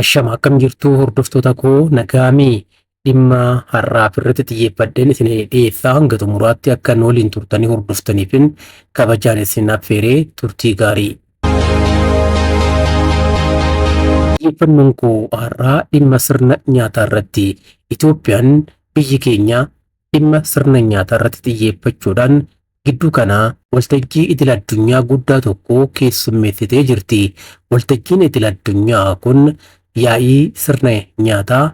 Ashama akkam jirtu hordoftoota koo nagaamii dhimma har'aaf irratti xiyyeeffadheen isin dhiyeessaa hanga xumuraatti akka nu waliin turtanii hordoftaniifin kabajaan isin affeeree turtii gaarii. Xiyyeeffannoon koo har'aa dhimma sirna nyaataa irratti. Itoophiyaan biyyi keenya dhimma sirna nyaataa irratti xiyyeeffachuudhaan gidduu kanaa waltajjii idil addunyaa guddaa tokko keessummeessitee jirti. Waltajjiin idil addunyaa kun yaa'ii sirna nyaataa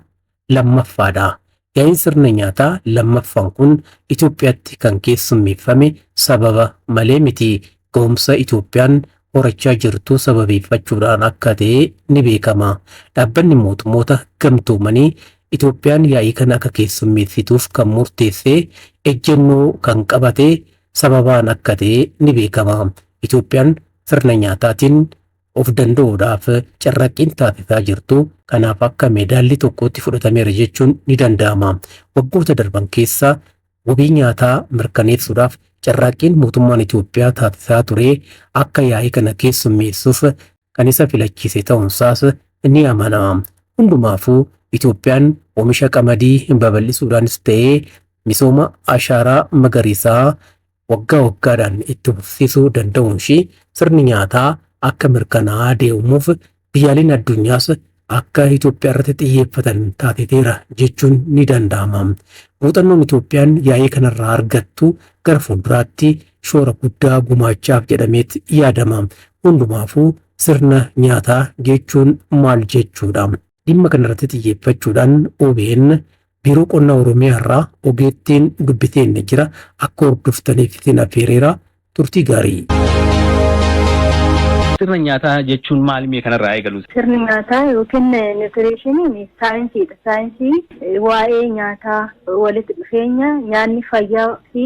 lammaffaadha. Yaa'iin sirna nyaataa lammaffaan kun Itoophiyaatti kan keessummeeffame sababa malee miti. Ga'umsa Itoophiyaan horachaa jirtu sababeeffachuudhaan akka ta'e ni beekama. Dhaabbanni mootummoota gamtoomanii Itoophiyaan yaa'ii kana akka keessummeessituuf kan murteesse ejjennoo kan qabate sababaan akka ta'e ni beekama. Itoophiyaan sirna nyaataatiin of danda'uudhaaf carraaqqiin taasisaa jirtu kanaaf akka meedaalli tokkotti fudhatameera jechuun ni danda'ama. Waggoota darban keessa wabii nyaataa mirkaneessuudhaaf carraaqqiin mootummaan Itoophiyaa taasisaa ture akka yaa'ii kana keessummeessuuf kan isa filachiise ta'uunsaas ni amanama. Hundumaafuu Itoophiyaan oomisha qamadii babal'isuudhaanis ta'ee misooma ashaaraa magariisaa waggaa waggaadhaan itti fufsiisuu danda'uun ishii sirni nyaataa akka mirkanaa'aa deemuuf biyyaaleen addunyaas akka Itoophiyaa irratti xiyyeeffatan taasiteera jechuun ni danda'ama. Muuxannoon Itoophiyaan yaa'ii kanarraa argattu gara fuulduraatti shoora guddaa gumaachaaf jedhameet yaadama. Hundumaafuu sirna nyaataa jechuun maal jechuudha? Dhimma kanarratti xiyyeeffachuudhaan OBN Biiroo Qonnaa Oromiyaa irraa ogeettiin dubbiseen jira. Akka hordoftaniif isin affeereera. Turtii gaarii. Sirna nyaataa jechuun maali mee kanarraa eegalu? Sirni nyaataa yookiin nutrition'iin saayinsiidha. Saayinsii waa'ee nyaataa walitti dhufeenya nyaanni fayyaa fi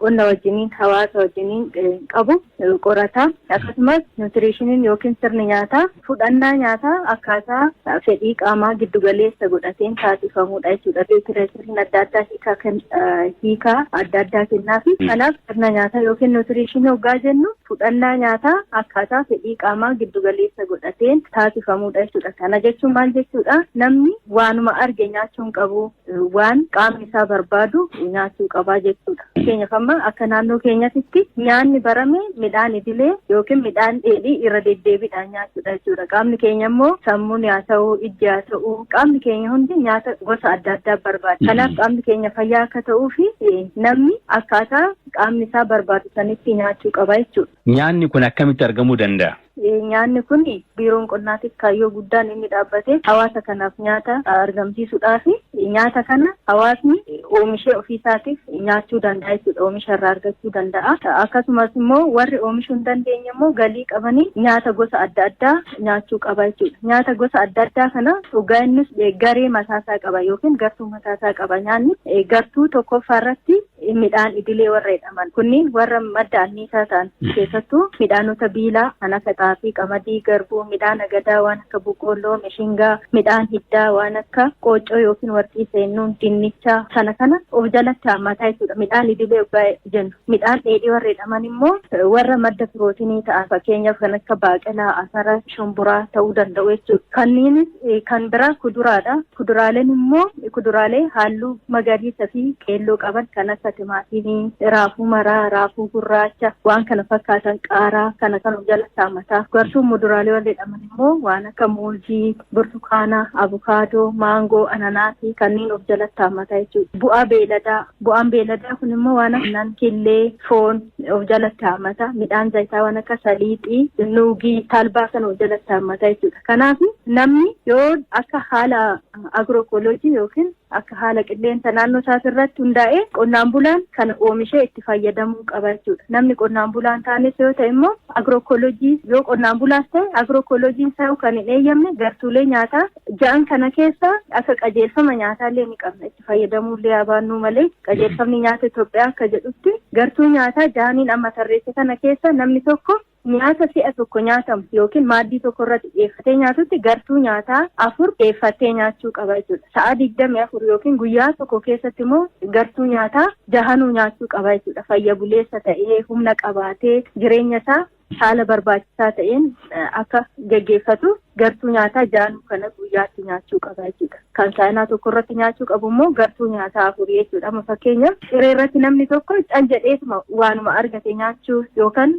qonna wajjiniin hawaasa wajjiniin qabu qorata. Akkasumas nutrition'iin yookiin sirni nyaataa fudhannaa nyaataa akkaataa fedhii qaamaa giddugaleessa godhateen taasifamudha jechuudha. Literature'n adda addaa hiikaa adda addaa kennaafi. Kanaaf sirna nyaataa yookiin nutrition hoggaa jennu fudhannaa nyaataa akkaataa fedhii qaamaa giddugaleessa godhateen taasifamudha jechuudha. Kana jechuun maal jechuudha? Namni waanuma arge nyaachuu hin qabu, waan qaamni isaa barbaadu nyaachuu qabaa jechuudha. Fakkeenyaaf amma akka naannoo keenyatti nyaanni barame midhaan idilee yookiin midhaan dheedhii irra deddeebiidhaan nyaachuudha jechuudha. Qaamni keenya immoo sammuun haa ta'u, ijji haa ta'u, qaamni keenya hundi nyaata gosa adda addaa barbaada. Kanaaf qaamni keenya fayyaa akka ta'uu fi namni akkaataa qaamni isaa barbaadu sanitti nyaachuu qaba jechuudha. Nyaanni kun akkamitti argamuu danda'a? Nyaanni kun biiroon qonnaatiif kaayyoo guddaan inni dhaabbate hawaasa kanaaf nyaata argamsiisuudhaaf nyaata kana hawaasni oomishee ofiisaatiif nyaachuu danda'a jechuudha. Oomisha irraa argachuu danda'a. Akkasumas immoo warri oomishuu hin dandeenye immoo galii qabanii nyaata gosa adda addaa nyaachuu qaba jechuudha. Nyaata gosa adda addaa kana dhugaa innis garee mataasaa qaba yookiin gartuu mataasaa qaba. Nyaanni gartuu tokkoffaa irratti midhaan idilee warra jedhaman kunniin warra madda anniisaa ta'an keessattuu midhaanota biilaa kan akka xaafii, qamadii, garbuu, midhaan agadaa waan akka boqqolloo, mishingaa, midhaan hiddaa waan akka qooccoo yookiin warqii seennuun, dinnichaa kana kana of jalatti haammataa jechuudha. Midhaan idilee hoggaa jennu. Midhaan dheedhii warra jedhaman immoo warra madda pirootinii ta'an fakkeenyaaf kan akka baaqelaa, atara, shumburaa ta'uu danda'u jechuudha. Kanneenis kan biraa kuduraadha. Kuduraaleen immoo kuduraalee halluu magariisa fi keelloo qaban kan akka timaatimii, raafuu maraa, raafuu gurraacha, waan kana fakkaatan qaaraa kana kan of jalatti haammataa. Gartuun muduraalee warra jedhaman immoo waan akka muuzii, burtukaana, abukaadoo, maangoo, ananaasii kanneen of jalatti haammataa jechuudha. Bu'aa beeladaa. Bu'aan beeladaa kun immoo waan akka aannan, killee, foon of jalatti haammata. Midhaan zayitaa waan akka saliixii, nuugii, talbaa kan of jalatti haammata jechuudha. Kanaaf namni yoo akka haala agrookooloojii yookiin akka haala qilleensa naannoo isaas irratti hundaa'ee qonnaan bulaan kana oomishee itti fayyadamuu qaba jechuudha. Namni qonnaan bulaan taanes yoo ta'e immoo agrookooloojii yoo qonnaan bulaas ta'e agrookooloojiin isaa kan hin eeyyamne gartuulee nyaataa ja'an kana keessa akka qajeelfama nyaataallee ni qabna itti fayyadamuullee abaannuu malee qajeelfamni nyaata Itoophiyaa akka jedhutti gartuu nyaataa ja'aniin amma tarreesse kana keessa namni tokko nyaata si'a tokko nyaatamu yookiin maaddii tokko irratti dhiyeeffatee nyaatutti gartuu nyaataa afur dhiyeeffatee nyaachuu qaba jechuudha. Sa'a 24 yookiin guyyaa tokko keessatti immoo gartuu nyaataa jahanuu nyaachuu qaba jechuudha. Fayya buleessa ta'ee humna qabaatee jireenya isaa Haala barbaachisaa ta'een akka geggeeffatu gartuu nyaataa jaanuu kana guyyaatti nyaachuu qaba jechuudha. Kan saayinaa tokko irratti nyaachuu qabu immoo gartuu nyaataa afurii jechuudha. Amma fakkeenyaaf ciree irratti namni tokko cal jedheetuma waanuma argate nyaachuu yookaan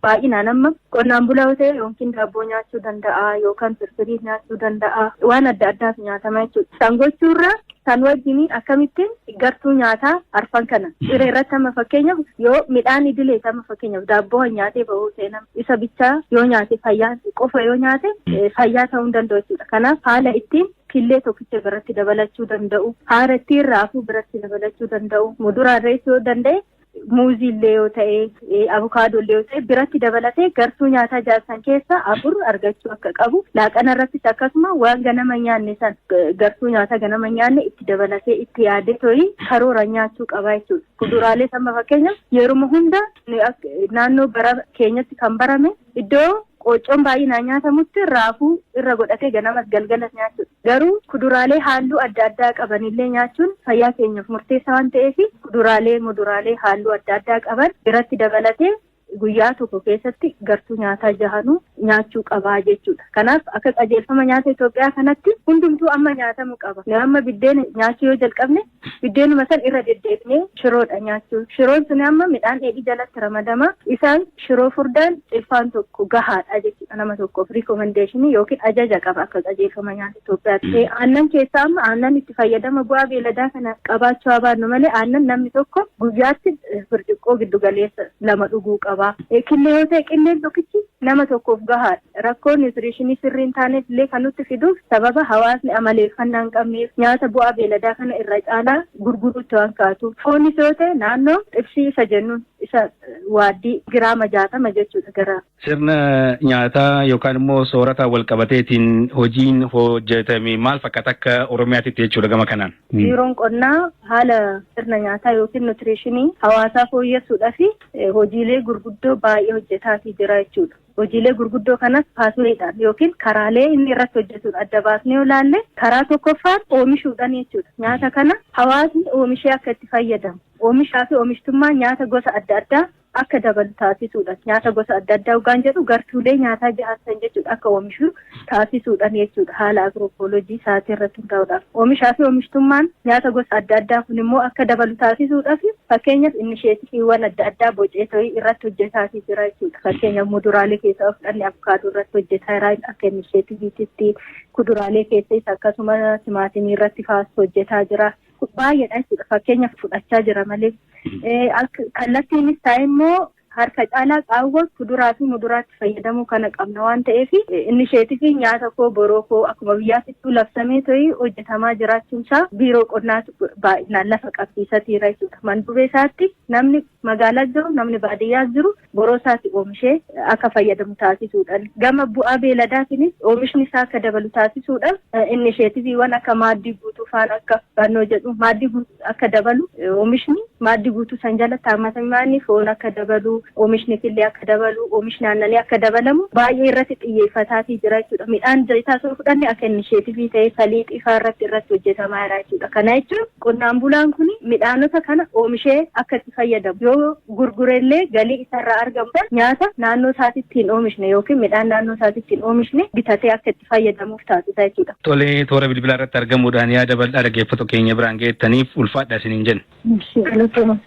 baay'inaan amma qonnaan bulaa yoo ta'e yookiin daabboo nyaachuu danda'a yookaan firfirii nyaachuu danda'a, waan adda addaaf nyaatama jechuudha. San gochuurra san wajjiniin akkamittiin gartuu nyaataa arfan kana ciree irratti, amma fakkeenyaaf yoo midhaan idilee, amma fakkeenyaaf daabboo nyaatee bahuu ta'e, isa bichaa yoo nyaate, fayyaa qofa yoo nyaate fayyaa ta'uu hin danda'u jechuudha. Kanaaf haala ittiin killee tokkicha biratti dabalachuu danda'u, haala ittiin raafuu biratti dabalachuu danda'u, muduraalee yoo danda'e, muuzii illee yoo ta'e, abukaadoo illee yoo ta'e biratti dabalatee gartuu nyaataa jaarsan keessa afur argachuu akka qabu, laaqana irrattis akkasuma waan ganama nyaanne san, gartuu nyaataa ganama nyaanne itti dabalatee itti yaadee to'ii karoora nyaachuu qaba jechuudha. Kuduraalee amma fakkeenyaaf yeruma hunda naannoo bara keenyatti kan barame iddoo qooccoon baay'inaan nyaatamutti raafuu irra godhatee ganamas galgalas nyaachuudha. Garuu kuduraalee halluu adda addaa qabanillee nyaachuun fayyaa keenyaaf murteessaa waan ta'eef, kuduraalee muduraalee halluu adda addaa qaban biratti dabalatee guyyaa tokko keessatti gartuu nyaataa jahanuu nyaachuu qabaa jechuudha. Kanaaf akka qajeelfama nyaata Itoophiyaa kanatti hundumtuu amma nyaatamuu qaba. Nu amma biddeena nyaachuu yoo jalqabne, biddeenuma san irra deddeebinee shiroodha nyaachuu. Shiroon sun amma midhaan dheedhii jalatti ramadama. Isaan shiroo furdaan cilfaan tokko gahaadha jechuudha nama tokkoof, recommendation yookiin ajaja qaba akka qajeelfama nyaata Itoophiyaatti. Aannan keessaa amma aannan itti fayyadama bu'aa beeladaa kana qabaachuu haa baannu malee, aannan namni tokko guyyaatti birciqqoo giddu galeessa 2 dhuguu qaba. Killee yoo ta'e, qilleen tokkichi nama tokkoof gahaadha. Rakkoon nutrition sirrii hin taaneef illee kan nutti fiduuf sababa hawaasni amaleeffannaa hin qabneef nyaata bu'aa beeladaa kana irra caalaa gurguruutti waan kaatu. Foonis yoo ta'e, naannoo xibsii isa jennuun isa waaddii giraama 60 jechuudha gara. Sirna nyaataa yookaan immoo soorata wal qabateetiin hojiin hojjetame maal fakkaata akka Oromiyaatti jechuudha gama kanaan? Biiroon qonnaa haala sirna nyaataa yookiin nutrition hawaasaa fooyyessuudhaaf hojiilee gurguddoo baay'ee hojjetaatii jira jechuudha. Hojiilee gurguddoo kanas pathwaydhaan yookiin karaalee inni irratti hojjetudha adda baasnee yoo ilaalle, karaa tokkoffaan oomishuudhaan jechuudha. Nyaata kana hawaasni oomishee akka itti fayyadamu. Oomishaa fi oomishtummaan nyaata gosa adda addaa akka dabalu taasisuudha. Nyaata gosa adda addaa dhugaan jedhu gartuulee nyaataa jahan jechuudha, akka oomishu taasisuudhaan jechuudha, haala agroecology isaatii irratti hundaa'uudhaaf. Oomishaa fi oomishtummaan nyaata gosa adda addaa kun immoo akka dabalu taasisuudhaaf, fakkeenyaaf initiativeiiwwan adda addaa bocee ta'ii irratti hojjetaatii jira jechuudha. Fakkeenyaaf muduraalee keessaa of fudhanne, abukaadoo irratti hojjetaa jira akka initiativeiitti, kuduraalee keessas akkasuma timaatimii irratti faas hojjetaa jira. Baay'eedha jechuudha, fakkeenyaaf fudhachaa jira malee. Kallattiinis ta'e immoo harka caalaa qaawwa kuduraa fi muduraatti fayyadamuu kana qabna waan ta'eef, initiative nyaata koo boroo koo akkuma biyyaatittuu labsamee ta'ii hojjetamaa jiraachuun isaa biiroo qonnaatu baay'inaan lafa qabsiisateera jechuudha. Manduree isaatti namni magaalaa jiru, namni baadiyyaa jiru boroo isaatti oomishee akka fayyadamu taasisuudhaan, gama bu'aa beeladaatiinis oomishni isaa akka dabalu taasisuudhaan, initiativeiiwwan akka maaddii guutuu faan akka fannoo jedhu, maaddii guutuu akka dabalu, oomishni maaddii guutuu san jalatti hammatamaan foon akka dabalu, oomishni killee akka dabalu, oomishni aannanii akka dabalamu baay'ee irratti xiyyeeffataatii jira jechuudha. Midhaan zayitaa osoo fudhanne, akka initiative ta'ee saliixii faa irratti hojjetamaa jira jechuudha. Kana jechuun qonnaan bulaan kun midhaanota kana oomishee akka itti fayyadamu, yoo gurgurellee galii isarraa argamu nyaata naannoo isaatitti hin oomishne yookiin midhaan naannoo isaatitti hin oomishne bitatee akka itti fayyadamuuf taasisa jechuudha. Tolee, toora bilbilaa irratti argamuudhaan yaada bal'aa dhaggeeffattoota keenya biraan geettaniif ulfaadha isiniin jenna. Galatooma.